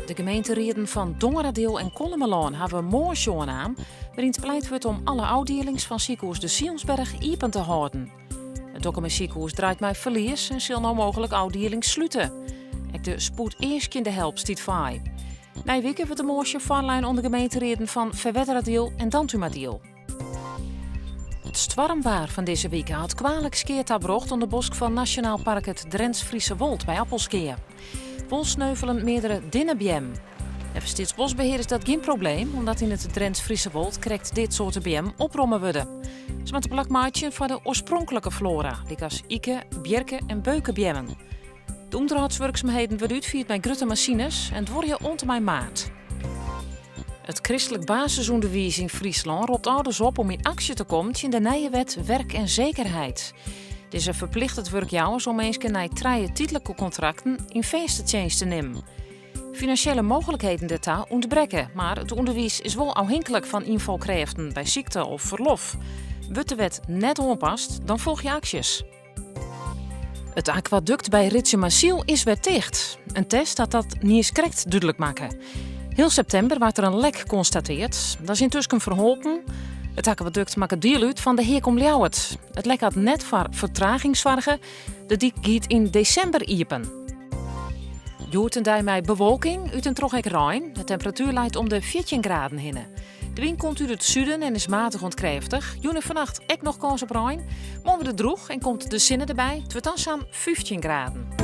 De gemeenterieden fan Dongeradiel en Kollumerlân hawwe in moasje oannaam wêryn't pleit wurdt om alle ôfdielings fan sikehûs De Sionsberg iepen te hâlden. It Dokkumer sikehûs draait mei ferlies en sil no mooglik ôfdielings slute. Ek de spoedeaskjende help stiet faai. Nije wike wurdt de moasje foarlein oan de gemeenterieden fan Ferwerderadiel en Dantumadiel. It stoarmwaar fan dizze wike hat kwalik skea tabrocht oan de bosk fan Nasjonaal Park it Drents-Friese Wold by Appelskea. Wol sneuvelen meardere dinnebeammen. Neffens Steatsboskbehear is dat gjin probleem, omdat yn it Drents-Friese Wold krekt dit soarte beammen opromme wurde. Se moatte plak meitsje foar de oarspronklike flora, lykas ike, bjirke en beukebeammen. De ûnderhâldswurksumheden wurde útfierd mei grutte masines en duorje oant en mei maart. It kristlik basisûnderwiis yn Fryslân ropt âlders op om yn aksje te kommen tsjin de nije wet Werk en Zekerheid. Dizze ferplichtet wurkjouwers om minsken nei trije tydlike kontrakten yn fêste tsjinst te nimmen. Finansjele mooglikheden dêrta ûntbrekke, mar it ûnderwiis is wol ôfhinklik fan ynfalkrêften by sykte of ferlof. Wurdt de wet net oanpast, dan folgje aksjes. It akwadukt by Ritsumasyl is wer ticht. In test hat dat niiskrekt dúdlik makke. Heal septimber waard der in lek konstateard. Dat is yntusken ferholpen. It akwadukt makket diel út fan de Heak om Ljouwert. It lek hat net foar fertraging soarge. De dyk giet yn desimber iepen. Hjoed in dei mei bewolking, út en troch ek rein. De temperatuer leit om de 14 graden hinne. De wyn komt út it suden en is matich oant krêftich. Jûn en fannacht ek noch kâns op rein. Moarn wurdt it drûch en komt de sinne derby. It wurdt dan sa'n 15 graden.